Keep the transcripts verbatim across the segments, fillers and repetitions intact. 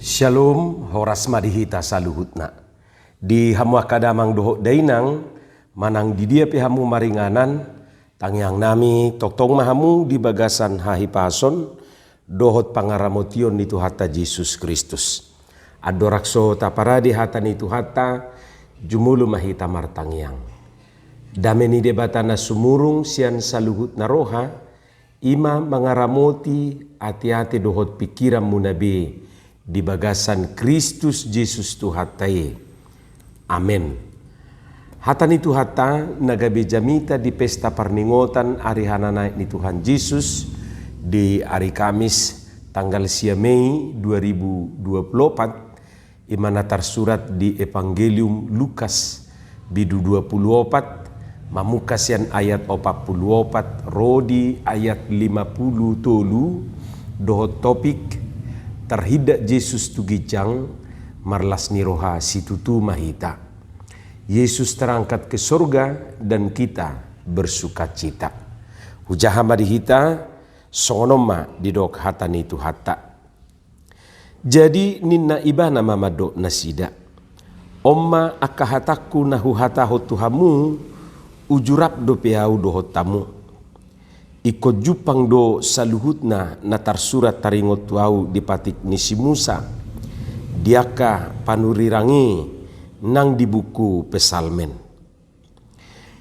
Syalom, horas ma di hita saluhutna. Di hamu angka damang dohot dainang, manang di dia pe hamu maringanan, tangiang nami tongtong ma hamu di bagasan hahipason dohot pangaramotion ni Tuhanta Jesus Kristus. Andorang so taparade hata ni Tuhanta, jumolo ma hita martangiang. Dame ni Debata na sumurung sian saluhutna roha, i ma mangaramoti ateate dohot pingkiranmuna be di bagasan Kristus Jesus Tuhanta i. Amen. Hata ni Tuhanta na gabe jamita di pesta parningotan ari hananaek ni Tuhan Jesus di ari Kamis tanggal sia Mei dua ribu dua puluh opat, i ma na tarsurat di Evangelium Lukas, bindu dua puluh opat, mamungka sian ayat opat puluh opat ro di ayat lima puluh tolu, dohot topik: Tarhindat Jesus tu ginjang, marlas ni roha situtu ma hita. Yesus terangkat ke sorga dan kita bersukacita. Hujaha ma di hita, songon on ma didok hata ni Tuhanta. Jadi ninna ibana ma mandok nasida: On ma angka hatangku na huhatahon tu hamu, uju rap dope ahu dohot hamu. Ingkon jumpang do saluhutna na tarsurat taringot tu ahu di patik ni si Musa, di angka panurirang i nang di buku Psalmen.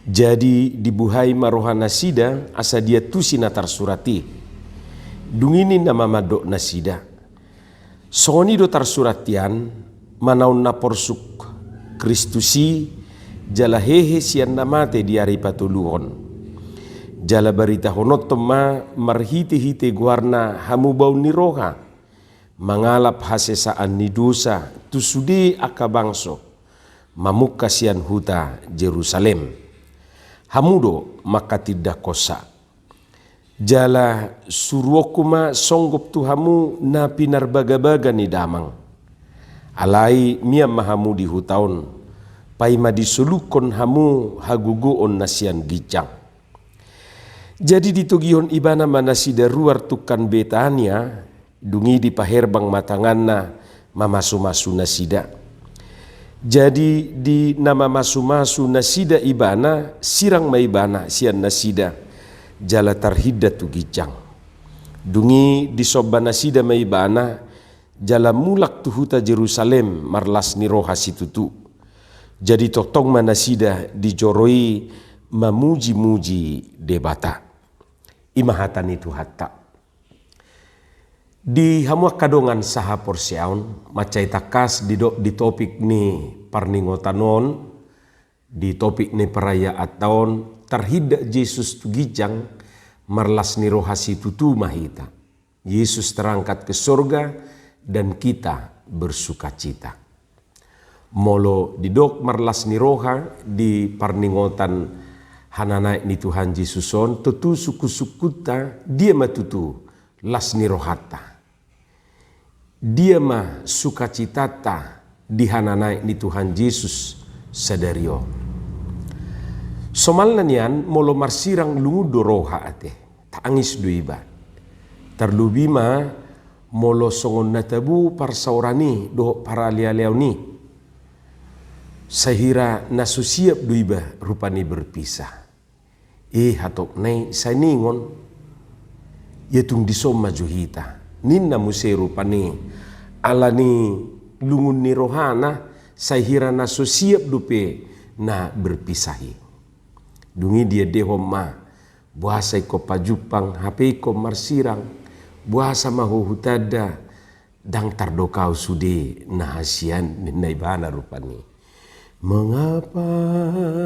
Jadi dibuhai ma rohanasida asa diantusi na tarsurat i. Dung i ninna ma mandok nasida: Songon i do tarsurat hian, manaon na porsuk Kristus i, jala hehe sian na mate di ari patoluhon. Jala baritahononhon ma marhitehite goarna hamubaon ni roha, mangalap hasesaan ni dosa tu sude angka bangso, mamungka sian huta Jerusalem. Hamu do mangkatindangkonsa. Jala suruonku ma songgop tu hamu na pinarbagabaga ni damang. Alai mian ma hamu di huta on, paima disolukhon hamu hagogoon na sian ginjang. Jadi ditogihon ibana ma nasida ruar tungkan Betania, dung i dipaherbang ma tanganna mamasumasu nasida. Jadi di na mamasumasu nasida ibana, sirang ma ibana sian nasida, jala tarhindat tu ginjang. Dung i disomba nasida ma ibana, jala mulak tu huta Jerusalem marlas ni roha situtu. Jadi tongtong ma nasida di joro i mamujimuji Debata. I ma hata ni Tuhanta. Di hamu angka dongan sahaporseaon, mansai tangkas didok di topik ni parningotan on, di topik ni perayaanta on, tarhindat Jesus tu ginjang, marlas ni roha situtu ma hita. Yesus terangkat ke sorga dan kita bersukacita. Molo didok marlas ni roha di parningotan hananaek ni Tuhan Jesus on, tontu sungkunsungkunta, dia ma tutu las ni rohanta? Dia ma sukacitanta di hananaek ni Tuhan Jesus sadari on? Somalna nian molo marsirang lungun do roha ate, tangis do iba. Tarlobi ma molo songon na tabo parsaoran i dohot paralealeon i. Sai hira na so siap do iba rupani berpisah. Eh, hatop nai sai ningon. Ia tung dison ma jo hita. Ninna muse rupani ala ni lungun ni rohana, sai hira na so siap dope na berpisah i. Dung i diendehon ma, boasa ingkon pajumpang, hape ingkon marsirang, boasa ma ho hutanda, ndang tardok ahu sude na hasian, ninna ibana rupani. Mengapa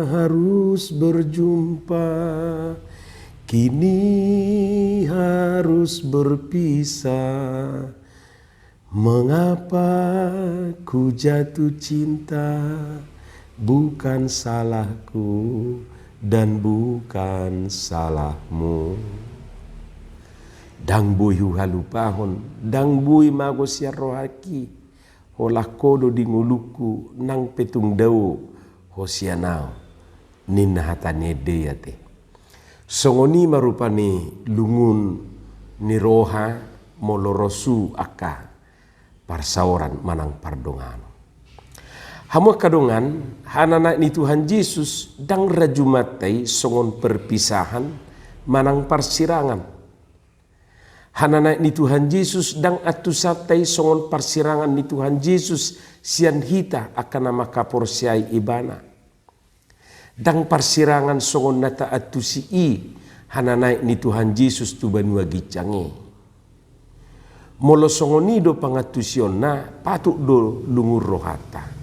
harus berjumpa, kini harus berpisah? Mengapa ku jatuh cinta, bukan salahku dan bukan salahmu. Ndang boi huhalupahon, ndang boi mago sian rohangki, holan ho do di ngolungku, nang pe tung dao ho sian ahu, ninna hata ni ende i ate. Songon i ma rupani lungun ni roha molo ro su angka parsaoran manang pardonganon. Hamu angka dongan, hananaek ni Tuhan Jesus ndang rajumanta i songon perpisahan manang parsirangan. Hananaek ni Tuhan Jesus ndang antusanta i songon parsirangan ni Tuhan Jesus sian hita angka na mangkaporseai Ibana. Ndang parsirangan songon na taantusi i hananaek ni Tuhan Jesus tu banua ginjang i. Molo songon i do pangantusionna, patut do lungun rohanta.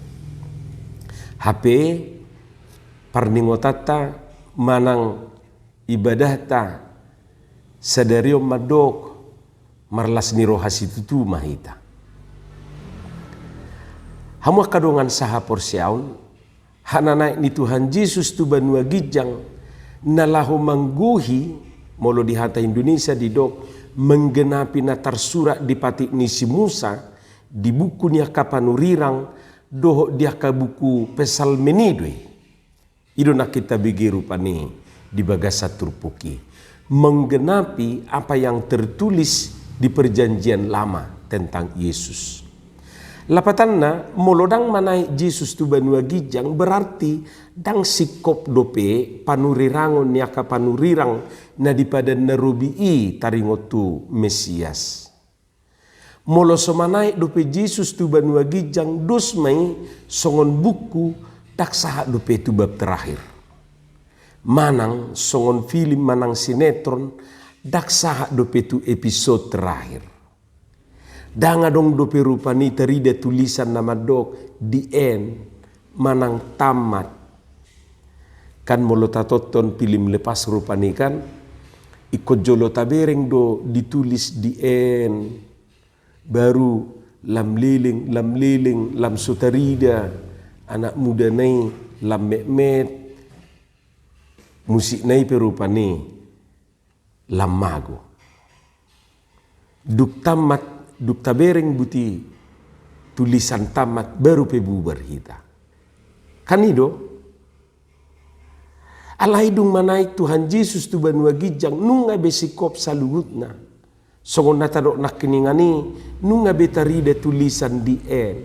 Hape parningotanta manang ibadahta sadari on mandok marlas ni roha situtu ma hita. Hamu angka dongan sahaporseaon, hananaek ni Tuhan Jesus tu banua ginjang na laho manggohi, molo di hata Indonesia didok, menggenapi na tarsurat di patik ni si Musa, di buku ni angka panurirang, dohot di angka buku Psalmen i do i. I do nangkin tabege rupani di bagasan turpuk i. Menggenapi apa yang tertulis di Perjanjian Lama tentang Yesus. Lapatanna, molo ndang manaek Jesus tu banua ginjang, berarti ndang singkop dope panurirangon ni angka panurirang na di Padan na Robi i taringot tu Mesias. Molo so manaek dope Jesus tu banua ginjang, dos ma i songon buku, ndang sahat dope tu bab terakhir. Manang songon film manang sinetron, ndang sahat dope tu episode terakhir. Ndang adong dope rupani tarida tulisan na mandok the end manang tamat. Kan molo tatonton film Lepas rupani kan, ingkon jolo tabereng do ditulis the end. Baru lam leleng, lam leleng, lam so tarida anak mudana i, lam metmet. Musikna i pe rupani lam mago. Dung tamat, dung tabereng buti tulisan tamat, baru pe bubar hita. Kan i do? Alai dung manaek Tuhan Jesus tu banua ginjang, nunga be singkop saluhutna. Songon na tadok nangkiningan i, nunga be tarida tulisan the end.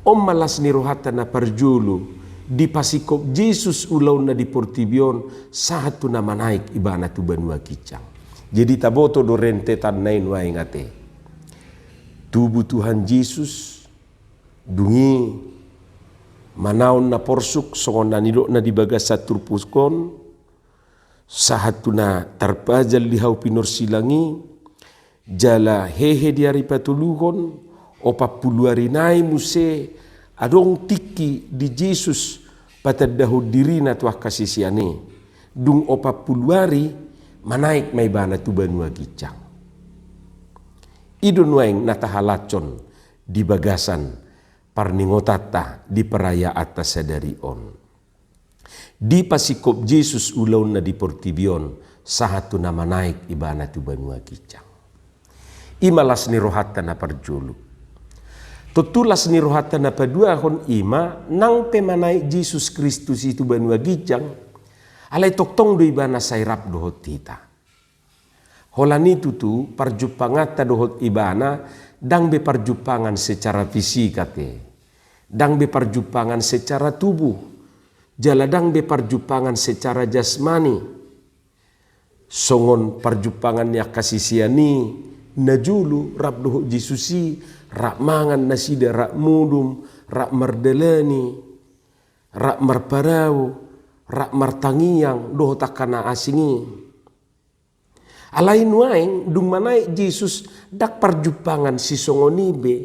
On ma las ni rohanta na parjolo, dipasingkop Jesus ulaonna di portibi on, sahat tu na manaek Ibana tu banua ginjang. Jadi taboto do rentetanna i nuaeng ate. Tubu Tuhan Jesus, dung i manaon na porsuk songon na nidokna di bagasan turpuk on, sahat tu na tarpajal di hau pinorsilang i, jala hehe di ari patoluhon, opat pulu ari nai muse adong tingki di Jesus patandahon dirina tu angka sisean i. Dung opat pulu ari manaek ma Ibana tu banua ginjang. I do nuaeng na tahalashon di bagasan parningotanta di perayaanta sadari on. Dipasingkop Jesus ulaonna di portibi on, sahat tu na manaek Ibana tu banua ginjang. I ma las ni rohanta na parjolo. Tontu las ni rohanta na paduahon i ma, nang pe manaek Jesus Kristus i tu banua ginjang, alai tongtong do Ibana sai rap dohot hita. Holan i tutu parjumpanganta dohot Ibana ndang be parjumpangan secara fisik ate, ndang be parjumpangan secara tubuh, jala ndang be parjumpangan secara jasmani. Songon parjumpangan ni angka sisean i na jolo rap dohot Jesus i, rap mangan nasida, rap modom, rap mardalani, rap marparau, rap martangiang dohot angka na asing i. Alai nuaeng dung manaek Jesus, ndang parjumpangan sisongon i be,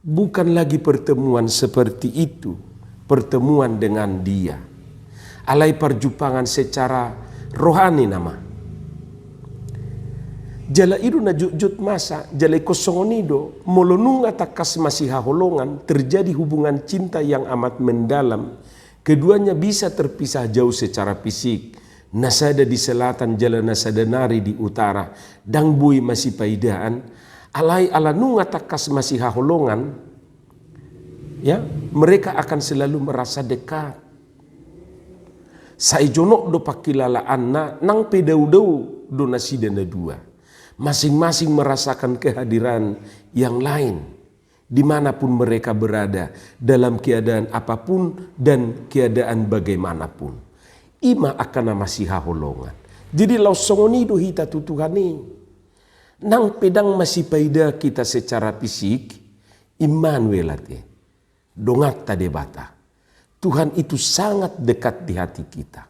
bukan lagi pertemuan seperti itu, pertemuan dengan Dia. Alai parjumpangan secara rohani nama. Jala i do na jotjot masa, jala ingkon songon i do, molo nunga tangkas masihaholongan, terjadi hubungan cinta yang amat mendalam, keduanya bisa terpisah jauh secara fisik, na sada di selatan jala na sada nari di utara, ndang boi masipaidaan, alai ala nunga tangkas masihaholongan, ya, mereka akan selalu merasa dekat. Sai jonok do pangkilalaanna, nang pe daudau do nasida na dua. Masing-masing merasakan kehadiran yang lain. dimanapun mereka berada, dalam keadaan apapun dan keadaan bagaimanapun. I ma angka na masihaholongan. Jadi laos songon i do hita tu Tuhan i. Nang pe ndang masipaida kita secara fisik, Immanuel ate. Donganta Debata. Tuhan itu sangat dekat di hati kita.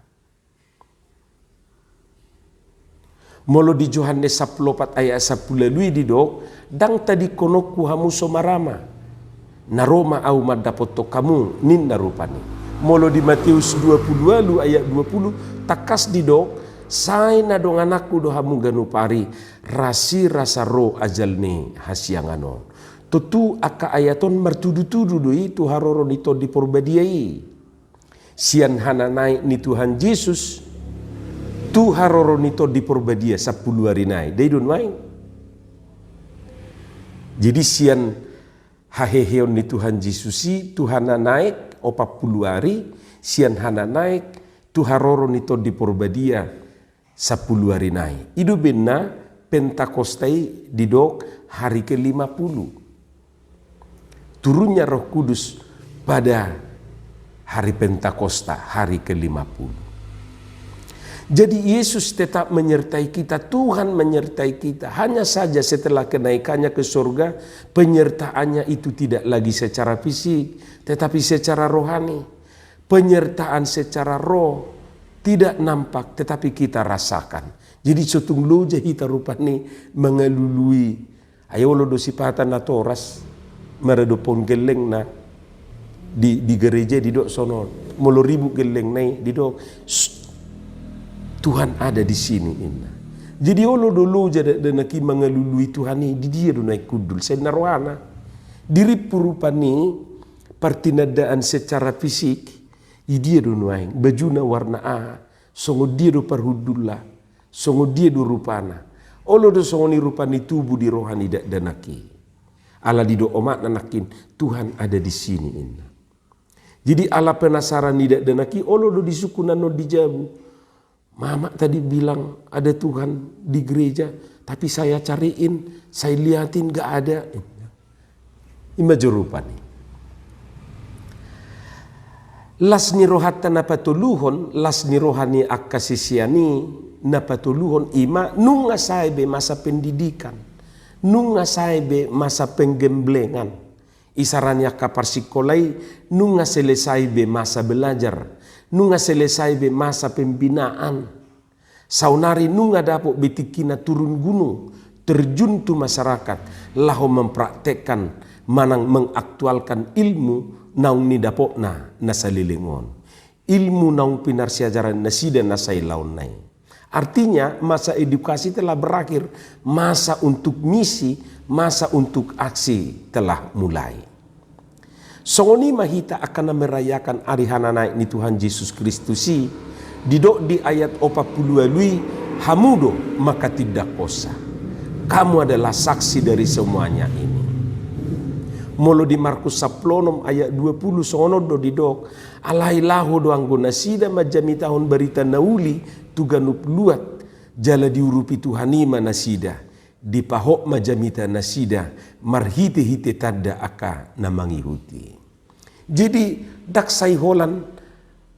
Molo di Johannes sampulu opat ayat sampulu ualu i didok, ndang tadingkononku hamu so marama. Na ro ma ahu mandapothon hamu, ninna rupani. Molo di Mateus dua pulu ualu ayat dua pulu, tangkas didok, sai na dongananku do hamu ganup ari, rasirasa ro ajal ni hasiangan on. Tontu angka ayat on martudutudu do i tu haroro ni Tondi Porbadia i. Sian hananaek ni Tuhan Jesus tu haroro ni Tondi Porbadia sampulu ari nai. Dai do nuaeng. Jadi sian haheheon ni Tuhan Jesus i tu hananaek opat pulu ari, sian hananaek tu haroro ni Tondi Porbadia sampulu ari nai. I do umbahen na Pentakosta i didok hari ke lima puluh. Turunnya Roh Kudus pada hari Pentakosta, hari ke lima puluh. Jadi Yesus tetap menyertai kita, Tuhan menyertai kita. Hanya saja setelah kenaikannya ke surga, penyertaannya itu tidak lagi secara fisik, tetapi secara rohani. Penyertaan secara roh tidak nampak, tetapi kita rasakan. Jadi so tung loja hita rupani mangalului. Ai olo do sipata natoras maradophon gellengna di, di gereja didok songon on. Molo ribut gellengna i didok, "Shh, Tuhan ada di sini," ninna. Jadi olo do loja dakdanak i mangalului Tuhan i, di dia do naeng hundul, sai ninna rohana. Dirimpu rupani partinandaan secara fisik, i dia do nuaeng, bajuna warna aha, songon dia do parhundulna, songon dia do rupana. Olo do songon i rupa ni tubu di roha ni dakdanak i. Ala didok omakna nangkin, "Tuhan ada di sini," ninna. Jadi ala penasaran ni dakdanak i, olo do disungkun annon di jabu. "Mama tadi bilang ada Tuhan di gereja, tapi saya cariin, saya liatin, nggak ada." I ma jo rupani. Las ni rohanta na patoluhon, las ni roha ni angka sisean i na patoluhon i ma nunga sae be masa pendidikan, nunga sae be masa penggemblengan. Isarana angka parsikola i nunga selesai be masa belajar, nunga selesai be masa pembinaan. Saonari nunga dapot be tingkina turun gunung, terjun tu masyarakat, laho mempraktekkan manang mengaktualkan ilmu naung nidapotna na saleleng on. Ilmu naung pinarsiajaran nasida na sailaonna i. Artinya, masa edukasi telah berakhir, masa untuk misi, masa untuk aksi telah mulai. Songon i ma hita angka na merayakan ari hananaek ni Tuhan Jesus Kristus i, didok di ayat opat pulu ualu i, "Hamu do manghatindanghonsa." Kamu adalah saksi dari semuanya ini. Molo di Markus sampulu onom ayat dua pulu songon on do didok, "Alai laho do anggo nasida manjamitahon barita na uli tu ganup luat, jala diurupi Tuhan i ma nasida, dipahot ma jamita nasida marhitehite tanda angka na mangihut i." Jadi, ndang sai holan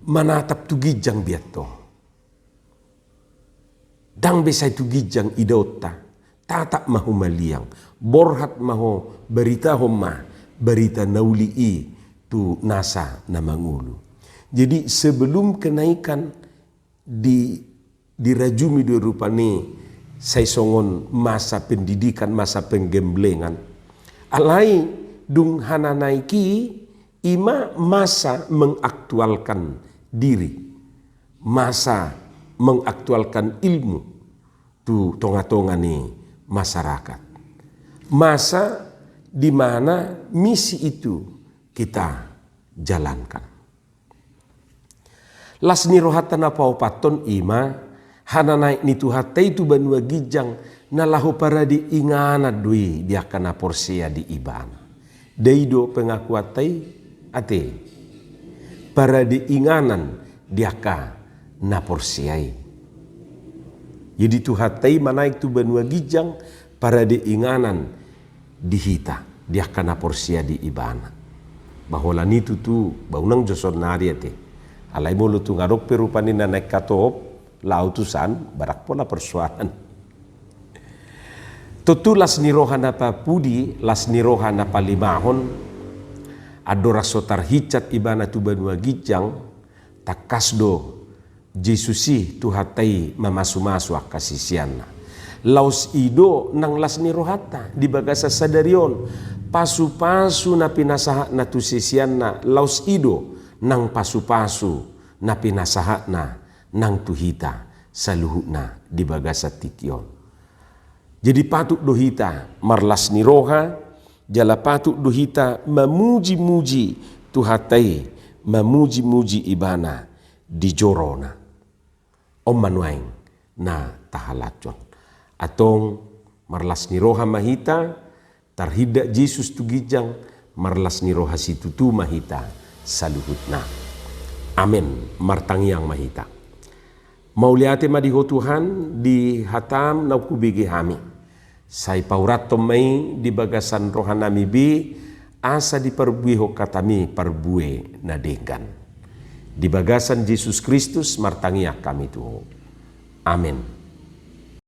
manatap tu ginjang be antong. Ndang be sai tu ginjang idaonta, tatap ma ho maliang, borhat ma ho, baritahon ma barita na uli i tu nasa na mangolu. Jadi sebelum kenaikan di, dirajumi do rupani sai songon masa pendidikan, masa penggemblengan. Alai dung hananaek i, i ma masa mengaktualkan diri, masa mengaktualkan ilmu tu tongatonga ni masyarakat. Masa di mana misi itu kita jalankan. Las ni rohanta na paopathon i ma, hananaek ni Tuhanta i tu banua ginjang na laho parade inganan do i di angka na porsea di Ibana. Dai do pengakuanta i, ate. Parade inganan di angka na porsea i. Jadi Tuhanta i manaek tu banua ginjang, parade inganan di hita. Di angka na porsea di ibana. Ba holan i tutu, ba unang jo saonnari ate. Alai molo tung adong pe rupani na naeng hatop, laho tusan, barang pola persoalan. Tontu las ni roha na papudi, las ni roha na palimahon, andorang so tarhinsat ibana tu banua ginjang, tangkas do Jesus i Tuhanta i mamasumasu angka siseanna. Laos i do nang las ni rohanta di bagasan sadari on. Pasupasu na pinasahatna tu siseanna, laos i do nang pasupasu na pinasahatna nang tu hita saluhutna di bagasan tingki on. Jadi patut do hita marlas ni roha, jala patut do hita mamujimuji Tuhanta i, mamujimuji Ibana di jorona. On ma nuaeng na tahalashon. Antong marlas ni roha ma hita, tarhindat Jesus tu ginjang, marlas ni roha situtu ma hita saluhutna. Amen. Martangiang ma hita. Mauliate ma di Ho Tuhan, di hataM naung hubege hami. Sai paurathon ma i di bagasan rohanami be, asa diparbuehon hataMi parbue na denggan. Di bagasan Jesus Kristus martangiang hami tu Ho. Amen.